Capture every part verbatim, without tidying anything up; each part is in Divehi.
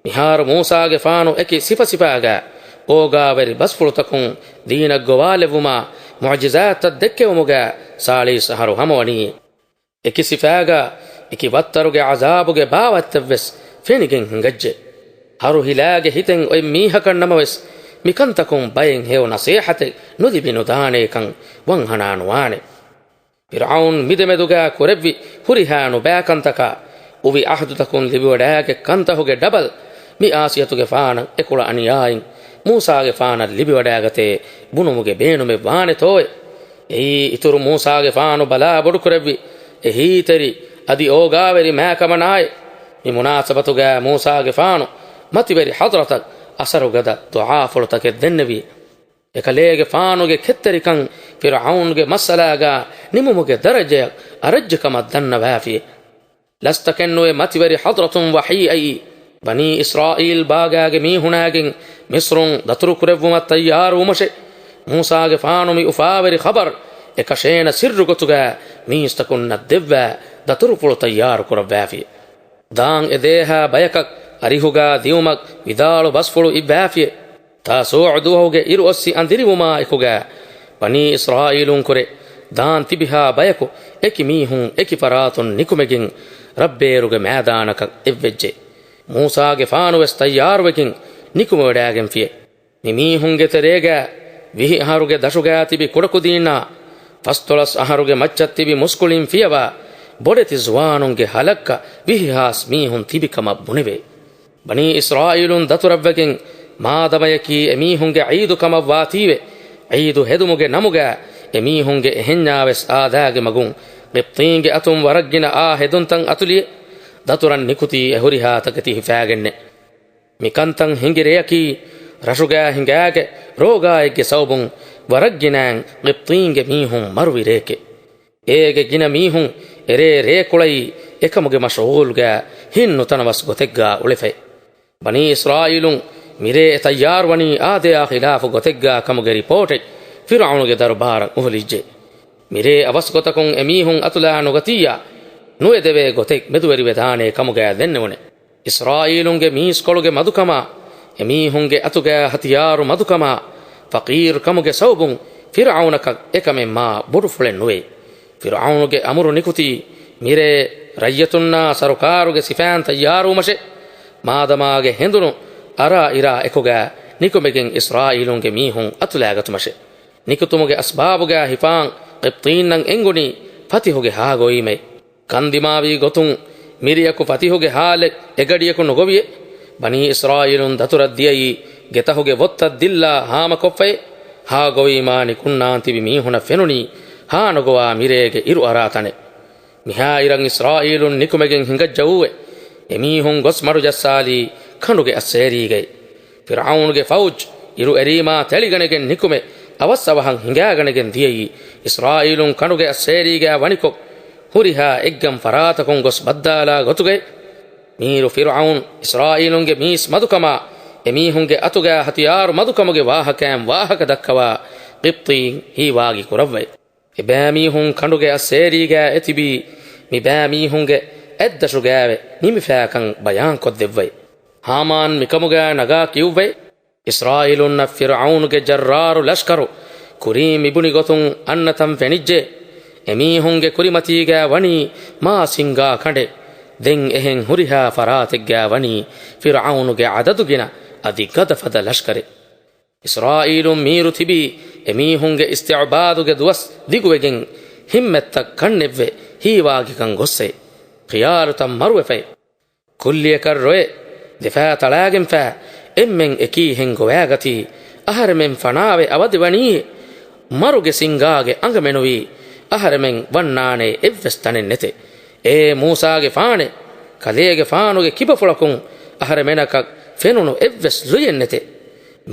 މިހާރު މޫސާގެފާނު އެކި ސިފަސިފައިގާ އޯގާވެރި ބަސްފުޅުތަކުން ދީނަށް ގޮވާލެއްވުމާ މުޢުޖިޒާތްތައް ދެއްކެވުމުގާ ސާޅީސް އަހަރު ހަމަވަނީ. އެކި ސިފައިގާ އެކި ވައްތަރުގެ ޢަޒާބުގެ ބާވަތްތައްވެސް ފެނިގެން ހިނގައްޖެ. ހަރު ހިލާގެ ހިތެއް އޮތް މީހަކަށް ނަމަވެސް، މިކަންތަކުން ބައެއް ހެޔޮ ނަސޭހަތެއް ނުލިބި ނުދާނޭކަން ވަންހަނާ ނުވާނެ. ފިރްޢައުން މިދެމެދުގާ ކުރެއްވި ހުރިހާ ނުބައިކަންތަކާ، އުވި އަހްދުތަކުން ލިބިވަޑާގެ ކަންތަހުގެ ޑަބަލް، މި އާސިޔަތުގެފާނަށް އެކުޅަ އަނިޔާއިން މޫސާގެފާނަށް ލިބިވަޑާގަތޭ ބުނުމުގެ ބޭނުމެއް ވާނެތޯއެ؟ އެއީ އިތުރު މޫސާގެފާނު ބަލާ ބޮޑުކުރެއްވި އެހީތެރި އަދި އޯގާވެރި މާކަމަނާއެ. މި މުނާސަބަތުގާ މޫސާގެފާނު މަތިވެރި ޙަޟްރަތަށް އަސަރުގަދަ ދުޢާފުޅުތަކެއް ދެންނެވި. އެކަލޭގެފާނުގެ ކެތްތެރިކަން ފިރްޢައުންގެ މައްސަލާގާ ނިމުމުގެ ދަރަޖަޔަށް އަރައްޖެކަމަށް ދަންނަވާފި. ލަސްތަކެއްނުވެ މަތިވެރި ޙަޟްރަތުން ވަޙީ އައީ، ބަނީ އިސްރާއީލް ބާގާގެ މީހުނާގެން މިޞްރުން ދަތުރުކުރެއްވުމަށް ތައްޔާރުވުމަށެ. މޫސާގެފާނު މި އުފާވެރި ޚަބަރު އެކަށޭނަ ސިއްރުގޮތުގާ މީސްތަކުންނަށް ދެއްވާ ދަތުރުފުޅު ތައްޔާރުކުރައްވާފި. ދާން އެދޭހާ ބަޔަކަށް އަރިހުގާ ދިއުމަށް ވިދާޅު ބަސްފުޅު އިއްވާފި. ތާސޫޢު ދުވަހުގެ އިރު އޮއްސި އަނދިރިވުމާ އެކުގާ ބަނީ އިސްރާއީލުންކުރެ ދާން ތިބިހާ ބަޔަކު އެކި މީހުން އެކި ފަރާތުން ނިކުމެގެން ރަށްބޭރުގެ މައިދާނަކަށް އެއްވެއްޖެ. މޫސާގެފާނުވެސް ތައްޔާރުވެގެން ނިކުމެވަޑާގެންފިޔެ. މި މީހުންގެ ތެރޭގާ ވިހި އަހަރުގެ ދަށުގާ ތިބި ކުޑަކުދީންނާ ފަސްދޮޅަސް އަހަރުގެ މައްޗަށް ތިބި މުސްކުޅިން ފިޔަވާ ބޮޑެތި ޒުވާނުންގެ ހަލައްކަ ވިހި ހާސް މީހުން ތިބި ކަމަށް ބުނެވޭ. ބަނީ އިސްރާއީލުން ދަތުރަށްވެގެން މާދަމަޔަކީ އެމީހުންގެ ޢީދު ކަމަށް ވާތީވެ، ޢީދު ހެދުމުގެ ނަމުގާ އެމީހުންގެ އެހެންޏާވެސް އާދާގެ މަގުން ޤިބްޠީންގެ އަތުން ވަރަށްގިނަ އާ ހެދުންތަން އަތުލިއެ. ދަތުރަށް ނިކުތީ އެ ހުރިހާ ތަކެތި ހިފާގެންނެ. މިކަންތައް ހިނގި ރެޔަކީ ރަށުގާ ހިނގާގެ ރޯގާއެއްގެ ސަބަބުން ވަރަށްގިނައިން ޤިބްޠީންގެ މީހުން މަރުވި ރެޔެކެ. އޭގެ ގިނަ މީހުން އެރޭ ރޭކުޅައީ އެކަމުގެ މަޝްޣޫލްގާ ހިންނުތަނަވަސް ގޮތެއްގާ އުޅެފައި. ބަނީ އިސްރާއީލުން މިރޭ އެ ތައްޔާރުވަނީ އާދަޔާ ޚިލާފު ގޮތެއްގާ ކަމުގެ ރިޕޯޓެއް ފިރްޢައުނުގެ ދަރުބާރަށް އުފުލިއްޖެ. މިރޭ އަވަސްގޮތަކުން އެމީހުން އަތުލާ ނުގަތިއްޔާ، ނުއެދެވޭ ގޮތެއް މެދުވެރިވެދާނޭ ކަމުގާ ދެންނެވުނެ. އިސްރާއީލުންގެ މީސްކޮޅުގެ މަދުކަމާ، އެމީހުންގެ އަތުގާ ހަތިޔާރު މަދުކަމާ، ފަޤީރު ކަމުގެ ސަބަބުން ފިރްޢައުނަކަށް އެކަމެއް މާ ބޮޑު ފުޅެއް ނުވޭ. ފިރްޢައުނުގެ އަމުރު ނިކުތީ، މިރޭ ރައްޔިތުންނާ ސަރުކާރުގެ ސިފައިން ތައްޔާރުވުމަށެ. މާދަމާގެ ހެނދުނު އަރާ އިރާ އެކުގާ ނިކުމެގެން އިސްރާއީލުންގެ މީހުން އަތުލާގަތުމަށެ. ނިކުތުމުގެ އަސްބާބުގާ ހިފާން ޤިބްޠީންނަށް އެނގުނީ ފަތިހުގެ ހާގޮވީމޭ. ކަންދިމާވީ ގޮތުން މިރިޔަކު ފަތިހުގެ ހާލެއް އެގަޑިޔަކު ނުގޮވިއެ. ބަނީ އިސްރާއީލުން ދަތުރަށް ދިޔައީ ގެތަހުގެ ވޮއްތަށް ދިއްލާ ހާމަކޮށްފައި. ހާގޮވީމާ ނިކުންނާން ތިބި މީހުނަށް ފެނުނީ ހާނުގޮވާ މިރޭގެ އިރު އަރާ ތަނެއް. މިހާއިރަށް އިސްރާއީލުން ނިކުމެގެން ހިނގައްޖައޫވެ، އެމީހުން ގޮސް މަޑުޖައްސާލީ ކަނޑުގެ އައްސޭރީގައި. ފިރްޢައުނުގެ ފައުޖް އިރު އެރީމާ ތެޅިގަނެގެން ނިކުމެ އަވަސް އަވަހަށް ހިނގާގަނެގެން ދިޔައީ އިސްރާއީލުން ކަނޑުގެ އައްސޭރީގާ ވަނިކޮށް، ހުރިހާ އެއްގަން ފަރާތަކުން ގޮސް ބައްދާލާ ގޮތުގައި. މީރު ފިރްޢައުން އިސްރާއީލުންގެ މީސް މަދުކަމާ، އެމީހުންގެ އަތުގާ ހަތިޔާރު މަދުކަމުގެ ވާހަކައިން ވާހަކަ ދައްކަވާ ޤިބްޠީން ހީވާގި ކުރައްވައި. އެބައިމީހުން ކަނޑުގެ އައްސޭރީގާ އެތިބީ މިބައިމީހުންގެ އަތްދަށުގާވެ ނިމިފާކަން ބަޔާންކޮށްދެއްވައި. ހާމާން މިކަމުގާ ނަގާ ކިޔުއްވައި. އިސްރާއީލުންނަށް ފިރްޢައުނުގެ ޖައްރާރު ލަޝްކަރު ކުރީން މިބުނި ގޮތުން އަންނަތަން ފެނިއްޖެ. އެމީހުންގެ ކުރިމަތީގާ ވަނީ މާ ސިންގާ ކަނޑެއް. ދެން އެހެން ހުރިހާ ފަރާތެއްގާ ވަނީ ފިރްޢައުނުގެ އަދަދުގިނަ އަދި ގަދަފަދަ ލަޝްކަރެއް. އިސްރާއީލުން މީރު ތިބީ އެމީހުންގެ އިސްތިޢުބާދުގެ ދުވަސް ދިގުވެގެން ހިންމަތްތައް ކަންނެއްވެ ހީވާގިކަން ގޮއްސައި. ޚިޔާރުތައް މަރުވެފައި. ކުއްލިއަކަށް ރޮއެ ދެފާ ތަޅާގެންފާ އެންމެން އެކީ ހެން ގޮވާގަތީ، އަހަރެމެން ފަނާވެ އަވަދިވަނީ މަރުގެ ސިންގާގެ އަނގަމެނުވީ، އަހަރެމެން ވަންނާނޭ އެއްވެސް ތަނެއް ނެތެ. އޭ މޫސާގެފާނެ، ކަލޭގެފާނުގެ ކިބަފުޅަކުން އަހަރެމެނަކަށް ފެނުނު އެއްވެސް ލުޔެއް ނެތެ.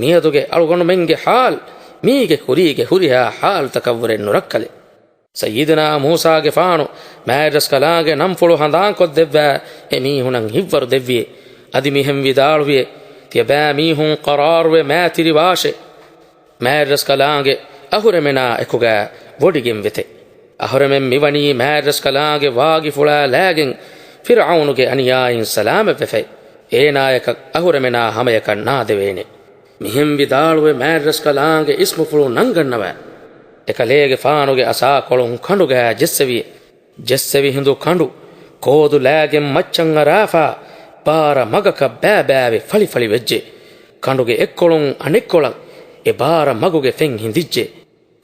މިއަދުގެ އަޅުގަނޑުމެންގެ ޙާލް މީގެ ކުރީގެ ހުރިހާ ޙާލްތަކަށްވުރެ ނުރައްކަލެ. ސައްޔިދުނާ މޫސާގެފާނު މާތްރަސްކަލާނގެ ނަންފުޅު ހަނދާންކޮށްދެއްވާ އެމީހުނަށް ހިތްވަރު ދެއްވިއެ. އަދި މިހެން ވިދާޅުވިއެ، ތިޔަބައިމީހުން ޤަރާރުވެ މާތިރިވާށެ. މާތްރަސްކަލާނގެ އަހުރެމެނާ އެކުގާ ވޮޑިގެން ވެތެ. އަހުރެމެން މިވަނީ މާތްރަސްކަލާނގެ ވާގިފުޅާ ލާގެން ފިރްޢައުނުގެ އަނިޔާއިން ސަލާމަތްވެފައި. އޭނާޔަކަށް އަހުރެމެނާ ހަމަޔަކަށް ނާދެވޭނެ. މިހެން ވިދާޅުވެ މާތްރަސްކަލާނގެ އިސްމުފުޅު ނަންގަންނަވާ. އެކަލޭގެފާނުގެ އަސާކޮޅުން ކަނޑުގާ ޖެއްސެވި. ޖެއްސެވި ހިނދު ކަނޑު ކޯދު ލާގެން މައްޗަށް އަރާފާ، ބާރަ މަގަކަށް ބާބާވެ ފަޅިފަޅި ވެއްޖެ. ކަނޑުގެ އެއްކޮޅުން އަނެއްކޮޅަށް އެ ބާރަ މަގުގެ ފެން ހިނދިއްޖެ.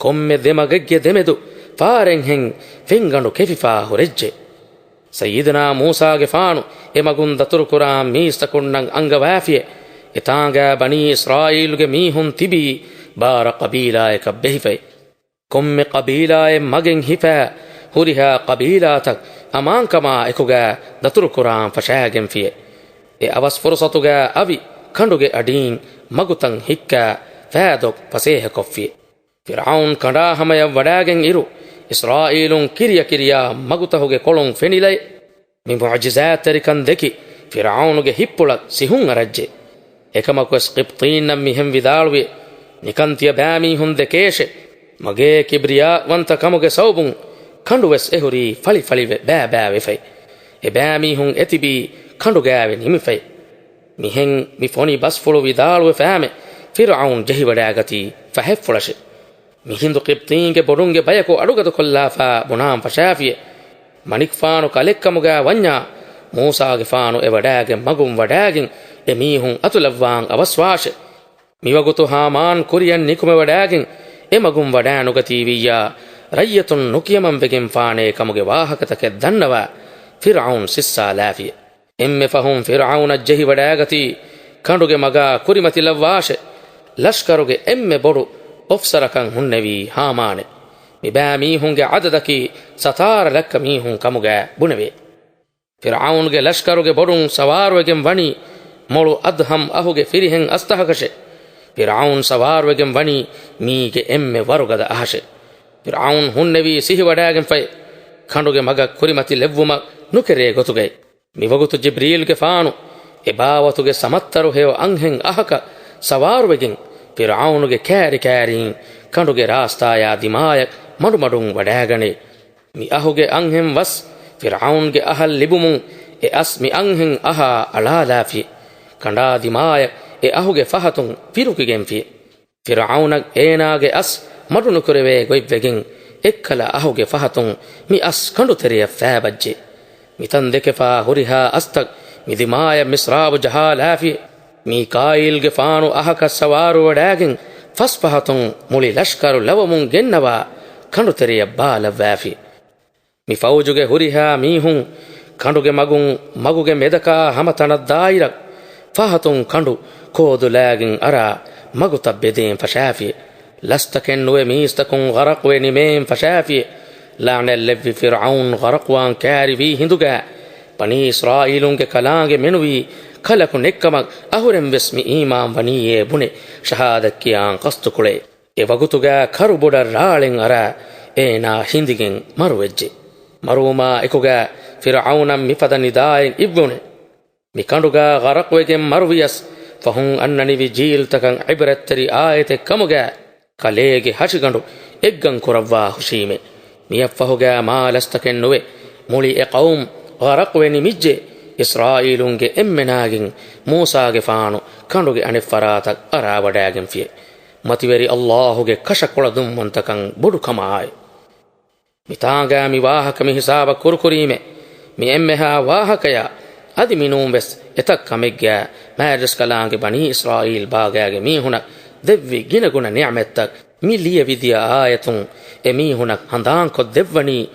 ކޮންމެ ދެމަގެއްގެ ދެމެދު ފާރެއްހެން ފެންގަނޑު ކެފިފާ ހުރެއްޖެ. ސައްޔިދުނާ މޫސާގެފާނު އެ މަގުން ދަތުރުކުރާ މީސްތަކުންނަށް އަންގަވާފިޔެ. އެތާނގާ ބަނީ އިސްރާއީލުގެ މީހުން ތިބީ ބާރަ ޤަބީލާޔަކަށް ބެހިފައި. ކޮންމެ ޤަބީލާއެއް މަގެއް ހިފާ، ހުރިހާ ޤަބީލާތައް އަމާންކަމާ އެކުގާ ދަތުރުކުރާން ފަށާގެންފިޔެ. އެ އަވަސް ފުރުޞަތުގާ އަވި ކަނޑުގެ އަޑީން މަގުތައް ހިއްކާ ފާދޮ ފަސޭހަކޮށްފި. ފިރްޢައުން ކަނޑާ ހަމަޔަށް ވަޑާގެން އިރު، އިސްރާއީލުން ކިރިޔަކިރިޔާ މަގުތަހުގެ ކޮޅުން ފެނިލައި، މި މުޢުޖިޒާތްތެރިކަން ދެކި، ފިރްޢައުނުގެ ހިއްޕުޅަށް ސިހުން އަރައްޖެ. އެކަމަކުވެސް ޤިބްޠީންނަށް މިހެން ވިދާޅުވި، ނިކަންތިޔަ ބައިމީހުން ދެކޭށެ، މަގޭ ކިބްރިޔާވަންތަ ކަމުގެ ސަބަބުން ކަނޑުވެސް އެހުރީ ފަޅިފަޅިވެ ބާބާވެފައި. އެ ބައިމީހުން އެތިބީ ކަނޑުގާވެ ނިމިފައި. މިހެން މި ފޮނި ބަސްފުޅު ވިދާޅުވެފާމެ، ފިރްޢައުން ޖެހިވަޑާގަތީ ފަހެއްފުޅަށެ. މިހިނދު ޤިބްޠީންގެ ބޮޑުންގެ ބަޔަކު އަޑުގަދަކޮށްލާފާ ބުނާން ފަށާފިޔެ. މަނިކުފާނު ކަލެއްކަމުގާ ވަންޏާ، މޫސާގެފާނު އެ ވަޑާގެން މަގުން ވަޑާގެން އެ މީހުން އަތުލައްވާން އަވަސްވާށެ. މިވަގުތު ހާމާން ކުރިޔަށް ނިކުމެވަޑާގެން އެ މަގުން ވަޑާނުގަތީވިއްޔާ، ރައްޔިތުން ނުކިޔަމަންވެގެންފާނޭ ކަމުގެ ވާހަކަތަކެއް ދަންނަވާ، ފިރްޢައުން ސިއްސާލާފިޔެ. އެންމެ ފަހުން ފިރްޢައުނަށް ޖެހިވަޑާގަތީ، ކަނޑުގެ މަގާ ކުރިމަތިލައްވާށެ، ލަޝްކަރުގެ އެންމެ ބޮޑު އޮފިސަރަކަށް ހުންނެވީ ހާމާނެ. މިބައިމީހުންގެ ޢަދަދަކީ ސަތާރަ ލައްކަ މީހުން ކަމުގަ ބުނެވޭ. ފިރްޢައުނުގެ ލަޝްކަރުގެ ބޮޑުން ސަވާރުވެގެން ވަނީ މޮޅު އަދްހަމް އަހުގެ ފިރިހެން އަސްތަހަކަށެ. ފިރްޢައުން ސަވާރުވެގެން ވަނީ މީގެ އެންމެ ވަރުގަދަ އަހަށެ. ފިރްޢައުން ހުންނެވީ ސިހިވަޑާގެންފައި، ކަނޑުގެ މަގަށް ކުރިމަތި ލެއްވުމަށް ނުކެރޭ ގޮތުގައި. މިވަގުތު ޖިބްރީލްގެފާނު އެ ބާވަތުގެ ސަމައްތަރު ހެޔޮ އަންހެން އަހަކަށް ސަވާރުވެގެން، ފިރްޢައުނުގެ ކާރިކާރީން ކަނޑުގެ ރާސްތާޔާ ދިމާޔަށް މަޑުމަޑުން ވަޑާގަނޭ. މި އަހުގެ އަންހެން ވަސް ފިރްޢައުންގެ އަހަށް ލިބުމުން އެ އަސް މި އަންހެން އަހާ އަޅާލާފި. ކަނޑާ ދިމާޔަށް އެ އަހުގެ ފަހަތުން ފިރުކިގެންފި. ފިރްޢައުނަށް އޭނާގެ އަސް މަޑުނުކުރެވޭ ގޮތްވެގެން، އެއްކަލަ އަހުގެ ފަހަތުން މި އަސް ކަނޑުތެރެޔަށް ފާބައްޖެ. މިތަން ދެކެފާ ހުރިހާ އަސްތައް މި ދިމާޔަށް މިސްރާބު ޖަހާލާފި. މީކާއީލްގެފާނު އަހަކަށް ސަވާރުވަޑާގެން ފަސް ފަހަތުން މުޅި ލަޝްކަރު ލަވަމުން ގެންނަވާ ކަނޑުތެރެޔަށް ބާލައްވާފި. މި ފައުޖުގެ ހުރިހާ މީހުން ކަނޑުގެ މަގުން މަގުގެ މެދަކާ ހަމަ ތަނަށްދާއިރަށް ފަހަތުން ކަނޑު ކޯދުލާގެން އަރާ މަގުތައް ބެދޭން ފަށާފި. ލަސްތަކެއް ނުވެ މީސްތަކުން ޣަރަޤުވެ ނިމޭން ފަށާފި. ލަޢުނަތްލެއްވި ފިރްޢައުން ޣަރަޤުވާން ކާރިވީ ހިނދުގަ، ބަނީ އިސްރާއީލުންގެ ކަލާނގެ މެނުވީ ކަލަކު ނެއްކަމަށް އަހުރެން ވެސް މި އީމާން ވަނީއޭ ބުނެ ޝަހާދަތް ކިޔާން ޤަސްދުކުޅޭ. އެ ވަގުތުގަ ކަރުބޮޑަށް ރާޅެން އަރާ އޭނާ ހިނދިގެން މަރުވެއްޖެ. މަރުވުމާ އެކުގަ ފިރްޢައުނަށް މިފަދަ ނިދާއެއް އިއްވުނެ. މި ކަނޑުގަ ޣަރަޤުވެގެން މަރުވިޔަސް، ފަހުން އަންނަނިވި ޖީލްތަކަށް ޢިބްރަތްތެރި އާޔަތެއް ކަމުގަ ކަލޭގެ ހަށިގަނޑު އެއްގަން ކުރައްވާ ހުށީމެ. މިއަށްފަހުގަ މާ ލަސްތަކެއް ނުވެ، މުޅި އެ ޤައުމު ޣަރަޤުވެ ނިމިއްޖެ. އިސްރާއީލުންގެ އެންމެނާގެން މޫސާގެފާނު ކަނޑުގެ އަނެއްފަރާތަށް އަރާވަޑާގެންފިޔެ. މަތިވެރި ﷲ ގެ ކަށަކޮޅަދުންވަންތަކަން ބޮޑުކަމާއި. މިތާނގަ މި ވާހަކަ މި ހިސާބަށް ކުރުކުރީމެ، މި އެންމެހާ ވާހަކަޔާ އަދި މިނޫންވެސް އެތައް ކަމެއްގަ މާތްރަސްކަލާނގެ ބަނީ އިސްރާއީލް ބާގާގެ މީހުނަށް ދެއްވި ގިނަގުނަ ނިޢުމަތްތައް މި ލިޔެވިދިޔަ އާޔަތުން އެ މީހުނަށް ހަނދާންކޮށްދެއްވަނީ،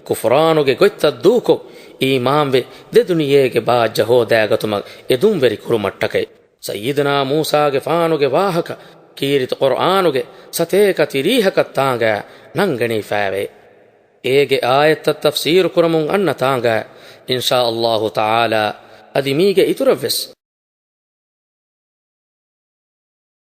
ކުފުރާނުގެ ގޮތްތައް ދޫކޮށް، އީމާންވެ، ދެދުނިޔޭގެ ބާއްޖަ ހޯދާގަތުމަށް އެ ދުންވެރި ކުރުމަށްޓަކައި. ސައްޔިދުނާ މޫސާގެފާނުގެ ވާހަކަ ކީރިތި ޤުރްއާނުގެ ސަތޭކަ ތިރީހަކަށް ތާނގަ ނަންގަނެވިފައެވެ. އޭގެ އާޔަތްތައް ތަފްސީރު ކުރަމުން އަންނަ ތާނގަ، އިންޝާ ﷲ ތަޢާލާ، އަދި މީގެ އިތުރަށްވެސް